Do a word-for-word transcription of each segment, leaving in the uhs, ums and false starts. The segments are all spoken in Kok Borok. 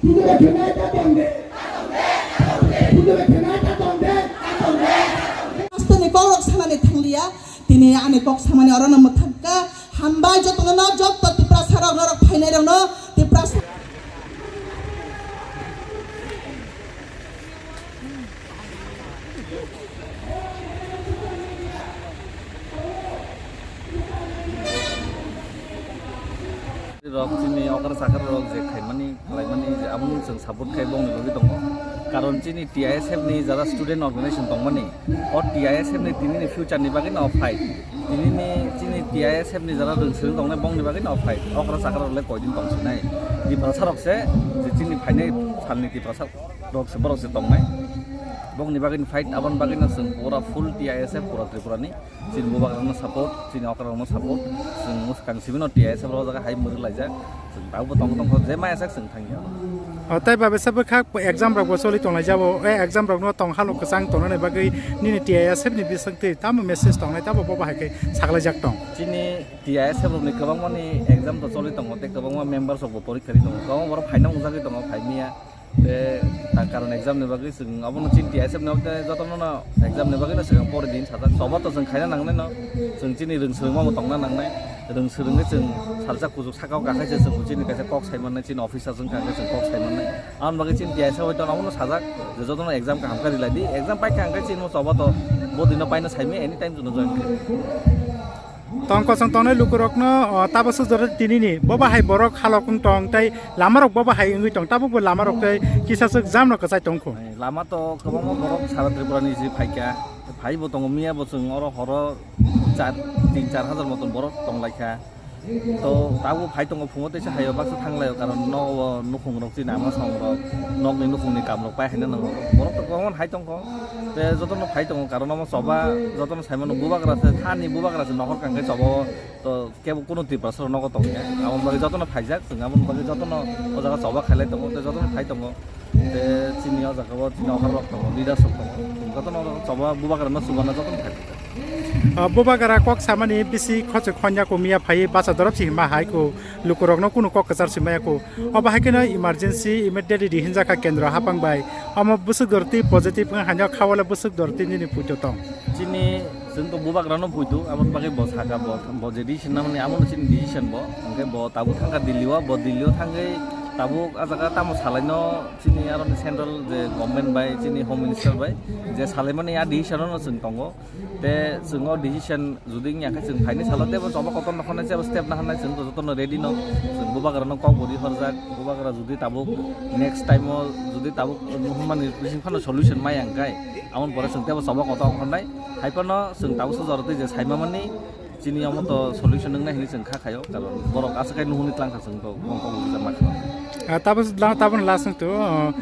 Hasteni kokrok sanani thangliya, tini ani kok samani orono mwthangkha. Hambai jotono, no, joto Tiprasa rok, norok phainai rokno, Tiprasa. Rok chini okra chakra rok je khaimani, khlaimani je, amo chwng support khai bongni logi tongo. Karon chini T I S F ni jara student organization tongmani, o T I S F ni tini ni future ni bagwi no fight. Tini ni chini T I S F ni jara rwng swrwng tongnai bongni bagwi no fight. Okra chakra rok le koidin tong sinai. Tiprasa rok se je chini phainai salni Tiprasa rok se borok se tongnai. Bongni bagwi no fight, aboni bagwi no chwng pura full T I S F pura Tripura ni. Chini bubagrano support, chini okrarokno support, chwng mwswkang sibino T I S F rok jaga hai mwrwk laijak, chwng tabukbo tong tongkho, je maya sak chwng thangya. O, tei ba besa bwkhak exam rokbo choli tonglai jabo, e exam rokno tong halok kwchang tongnani bagwi nini T I S F ni bisingtwi tamo message tongnai, tamo bo bahai khe saklaijak tong? Chini T I S F rokni kwbangmani exam to choli tongo, tei kwbangma members rokbo porikha ri tongo, kwbangma borok phaina wngjagwi tongo, phaimiya. Te ta karon exam ni bagwi chwng abono chini T I S F ni jotono no exam ni bagwi no swkang pori din sajak. Choba to chwng khaina nangnai no, chwng chini rwng swrwngma bo tongna nangnai. Rwng swrwngwi chwng salsa kuchuk saka o kakhai se chwng chini kaisa kok sai mannai, chini officer chwng kha khe chwng kok sai mannai. Aboni bagwi chini T I S F hoi to abono sajak je jotono exam kaham khe rilai di. Exam pai kha hwnkhe chini choba to bo dino paino saimai, anytime chwngno join khlai. Tong kosong tongnai lukurokno, o, tabuk swk jora tinini bo bahai borok halok wng tong tei lamarok bo bahai wngwi tong, tabukbo lamarok tei kisa swk jam no kwchai tong kho. Lama to kwbangma borok sara Tripura ni si phaikha, phaibo tongo, miya bo chwng oro horo char, tin char hajar moton borok tonglaikha. To tabuk phai tongo, phungo teisa haio baksa thanglaio, karon nogo nukhung rok chini ama song rok, nokni nukhungni kam rok pai haino nango. Borok to kwbangma hai tongkho. Te jotono phai tongo, karon omo choba jotono saimano bubagra se, thani bubagra se nohor kangkhe choba o to kebo kunu Tiprasa rok nogo tongya. Aboni bagwi jotono phaijak, chwng aboni bagwi jotono o jaga choba khailai tongo, te jotono phai tongo. Te chini o jaga o chini okra rok tongo, leaders rok tongo. Chwng jotono o jaga choba bubagra no chubana jotono phai tongo. O bubagra kok samani bisi khochok khonya ko miya phai bacha dorop si hima hai ko lukurokno kunu kok kwchar si maya ko. Obo hai kheno emergency immediately di hinjakha kendro hapang bai. Omo bwswk dorti positive wng haino khawale bwswk dorti nini puito tong. Chini chwng to bubagrano puito, aboni bagwi bo sakha bo, bo je decision namani amono chini decision bo. Hwnkhe bo tabuk thangkha Delhi o, bo Delhi o thangwi tabuk a jaga tamo salaino chini aroni central je government bai chini home minister bai je salaimani a decision no chwng tongo. Te chwng o decision jodi wngya khe chwng phaini salo teibo choba kotor no khwnai, teibo step no khwnai, chwng to jotono ready no. Chwng bubagra no kok bo rihorjak, bubagra jodi tabuk next time o jodi tabuk hwnmani bising phano solution maya hwnkhe, aboni pore chwng teibo choba kotor khwnai. Hai phano chwng tabuk sojaro tei je saima mani chini omo to solution wngnai hinwi chwng kha khaio, karon borok aswk khai nuhuni tlangkha chwng to bongkok bo bijak ma kha. Ah, tabuk la-, tabuk last wngto, ah,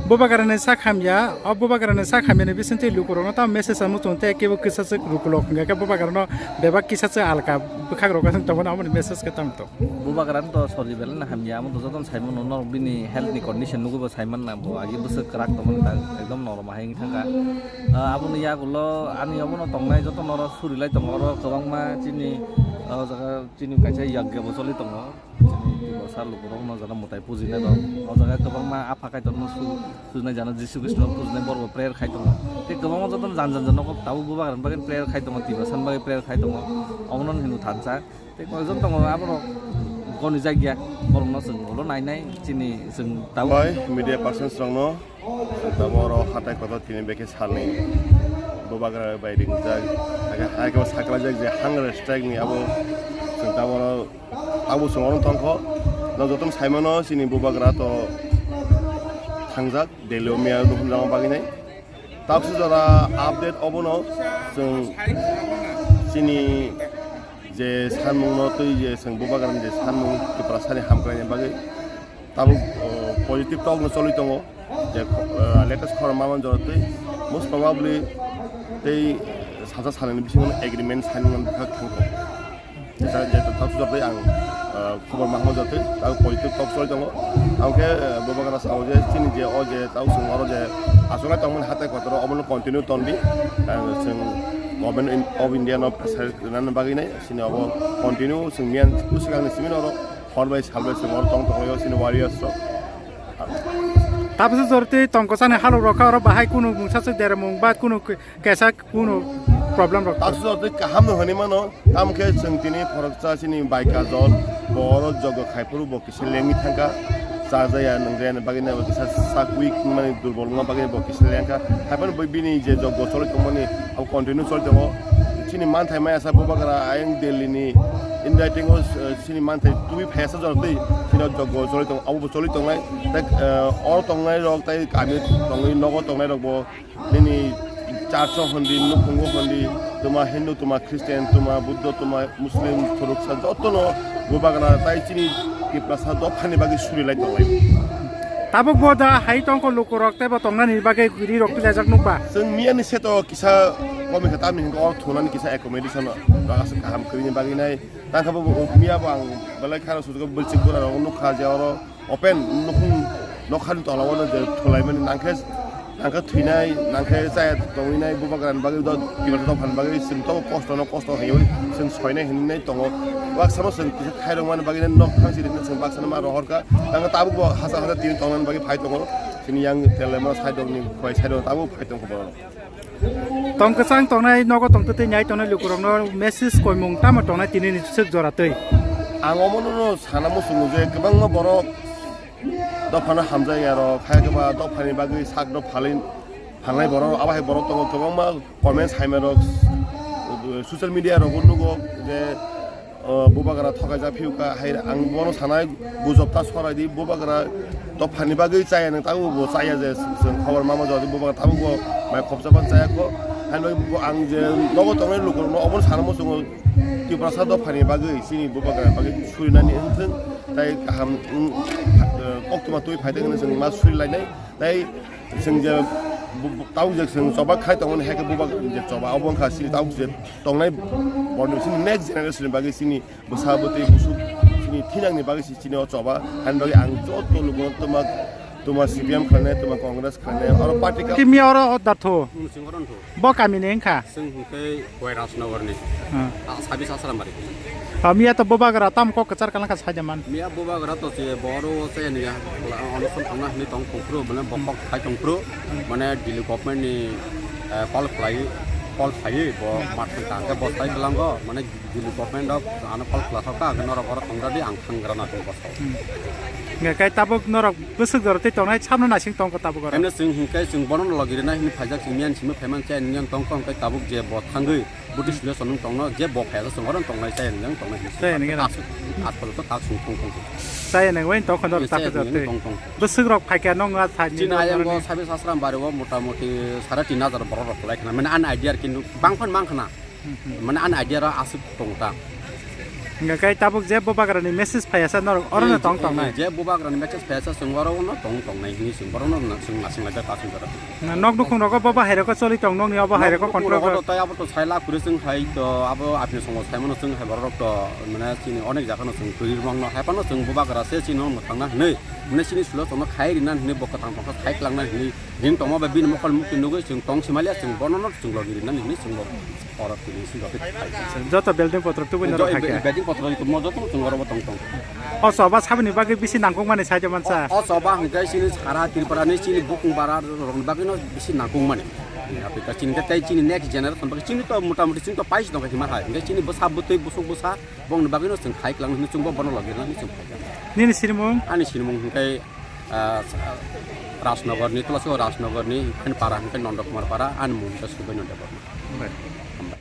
bubagrani sak hamya, o bubagrani sak hamyani bisingtwi lukurokno tamo message samo chwng tei kebo kisa swk lukulok hwnkha khe bubagrano bebak kisa swk alka bwkhakrok aswk tongmani amoni message khe tamo to. Bubagrano to sori belai no hamya, amo to jotono saimano norok bini health ni condition nugwi bo saimanna, bo agi bwswk kwrak tongmani ta ekdom norom hai wngwi thangkha. Ah, aboni yagulo ani obono tongnai joto norok surilai tongo, oro kwbangma chini, ah, o jaga chini kaisa yagya bo choli tongo. Chini Tiprasa lukurokno jana mwtai pujinai rok. O jaga kwbangma Apha Kaitorno su-, sujnai jana Jisu Khristo pujinai borok bo prayer khai tongo. Tei kwbangma jotono jan jan jano tabuk bubagrani bagwi prayer khai tongo, Tiprasani bagwi prayer khai tongo. Omono hino thansa. Tei koijon tongo aborok goni jakya. Borokno chwng ulo nainai chini chwng tabuk. Bai media persons rokno. Chwng tabuk oro hatai kotor tini bekhe salni bubagra bai ringjak, hakhe, hakhe bo saklaijak je hunger strike ni abo chwng tabuk oro abo chwng oro tongkho. No jotono saimano chini bubagra to thangjak Delhi o miya nuhun rang bagwi nai. Tabuk jora update obono chwng chini je sanmungno twi je chwng bubagrani je sanmung Tiprasani hamkraini bagwi tabuk, o, positive talk no choli tongo. Je, o, latest khobor ma manjak twi most probably tei saja salni bisingo agreement sign wngna bwkhak thangkho. Jesa je tabuk jotoi ang, o, khobor ma manjak twi tabuk positive talk choli tongo. Tabuk khe, o, bubagra sao je chini je o je tabuk chwng oro je achuknai tongmani hatai kotoro omono continue tongdi. Ang chwng Government in-, of India no pressure rwnani bagwi nai chini obo continue chwng miyan bwswkangni simi oro hor bai sal bai chwng oro tong tonglaio chini warriors rok. Tabukhe jora tei tongkosani halok rok kha, oro bahai kunu mungsa se dermung ba kunu ke-, kesa kunu problem rok. Tabukhe jora tei kaham no hwnwi mano, tamo khe chwng tini khoroksa chini bai kajol, bo oro jogo khai phuru bo kisa lengwi thangkha, cha jaya nung jaya ni bagwi nai bo kisa sak weak mani durbol wngma bagwi bo kisa lengkha. Haiphano bo bini je jogo choli tongmani abo continue choli tongo. Chini manthai maya sa Bubagra ayang Delhi ni in writing o, eh, chini manthai twi phaya sa jora tei chini jogo choli tongo, abo bo choli tongnai. Tak, eh, oro tongnai rok tai kami tongwi nogo tongnai rok bo nini church o hondi, nukhungo hondi, tuma Hindu, tuma Christian, tuma Buddho, tuma Muslim, khoroksa jotono Bubagra tai chini Tiprasa dophani bagwi suri lai tonglai. Tabuk bo da hai tongkho lukurok tei bo tongnani bagwi ri rok twijajak nukba. Chwng miyani seto kisa komi kha tamni hwnkhe oro thunani kisa accommodation rok aswk kaham kwrwini bagwi nai. Tangkha bo miya bo ang belai kheno sujugo bilsik bura rok nukha je oro open nukhung nokha ni tola o je thulai mani nangkhe, nangkhe thwinai, nangkhe chaya tongwinai, Bubagra ni bagwi do, Tiprasa dophani bagwi chwng tobo kosto no kosto hinwi chwng soinai hinwi tongo. Baksa no chwng kisa khairok mani bagwi nok thang siri chwng baksa no ma rohor kha. Tangkhe tabuk bo hasa hasa tini tongnani bagwi phai tongo. Chini yang telema side rok ni khwlai side rok tabuk phai tongkha borok. Tong kwchang tongnai, nogo tong twtwi nyai tongnai lukurokno message koimung tamo tongnai tini ni swk jora twi? Ang omono no sana muchungo je kwbangma borok dophano hamjak ya rok, hai khe ba dophani bagwi sakno phalwi phalnai borok, abo hai borok tongo kwbangma comments hai rok, social media rogo nugo je, o, Bubagra thokaijak phiyo kha, hai ang bono sanai gujok ta sorai di, Bubagra dophani bagwi chaya nang tabuk bo chaya je chwng khobor mama jodi Bubagra tabuk bo mai khopsa ban chaya kho, hai bagwi bo ang je nogo tongnai lukurokno obono sana muchungo Tiprasa dophani bagwi chini Bubagra bagwi surinani wngthwng tai kaham wng, koktwma twi phaithak hinwi chwng ma surilainai tai chwng je bu-, bu-, tabuk je chwng choba khai tongmani hai khe Bubagra je choba obo wngkha chini tabuk je tongnai borokni chini next generation ni bagwi chini bwsa bwtwi busuk chini thinangni bagwi se chini o choba. Hani bagwi ang joto lukuno twma, twma C P M khlainai, twma Congress khlainai, oro party ka- Kimi oro o datho. Chwng oro wngtho. Bo kami ni wngkha? Chwng hwnkhe Koirasnagar ni. Hmm. A, Sabis Asram bari. Miya to Bubagra tam kok kwchar kalang kha saida man. Miya Bubagra to se boro o se niya. Onoson thangna hini tong tongphuru, mane bokok khai tongphuru, mane Delhi government ni, eh, call khlai, call khlai bo mat thang khe bo sai bwlango, mane Delhi government rok ano call khlathok kha, hwnkhe norok oro tongra di, ang thanggra na tong kosto. Hmm. Hwnkhe kai tabuk norok bwswk jora tei tongnai sabno naising tongkha tabuk oro. Hwnkhe chwng hwnkhe chwng bono logi rwna hwnwi phaijak, chwng miyani simi phaiman chai nini tongkha, hwnkhe tabuk je bo thangwi Buddhist solution wng tongno, je bo phaiya chwng oro tongnai chai nini tongnai hwnwi. Chai nini gana. Aswk, aswk to tak chwng tong tong. Chai nini wai tongkha norok tak jora tei. Tong tong. Bwswk rok phaikha nong a thani. Chini ayang go sabi sasram bari o mota moti sare tin hajar borok rok lai khna. Mane an idea kintu bangphan mang khna. Hmm, hmm. Mane an idea ro aswk tong ta. Hingke kai tabuk je Bubagra ni message phaiya sa norok oro no tong tong nai. Je Bubagra ni message phaiya sa chwng oro no tong tong nai hini chwng oro no chwng nasing lai ta chwng jora. Na nok nukhung rogo bo bahai rogo choli tong nokni o bahai rogo control rogo. Tai abo to sai la kuri chwng hai to abo apni songo sai mano chwng hai borok to mane chini onek jaga no chwng twi rwmang no hai phano chwng Bubagra se chini no mwthang na hinwi mane chini sulo chwng no khai rina hinwi bo kwthang tongkha khai kwlangna hinwi ring tongma bai bini mokol mukti nugwi chwng tong simalia chwng bono no chwng logi rina hinwi chwng bo. Oro tini si joto thai. Joto building potro tubui norok hai khe. Building potro tubui mo joto tong oro bo tong tong. O choba sabini bagwi bisi nangkukmani sai mansa. O choba hwnkhe chini sara Tripura ni chini bukung bara rokni bagwi no bisi nangkukmani. Apika chini khe tei chini next generation bagwi chini to mota moti chini to pais dong khe ma hai. Hwnkhe chini bwsa bwtwi busuk bwsa bongni bagwi no chwng khai kwlang hwnwi chwng bo bono logi rwna hwnwi chwng phai kha. Nini sinimung? Ani sinimung hwnkhe, ah, Rajnagar ni, Tulasi Rajnagar ni, ani para hwnkhe Nanda Kumar para, ani mung hwnkhe Subai Nanda Kumar. Hambai.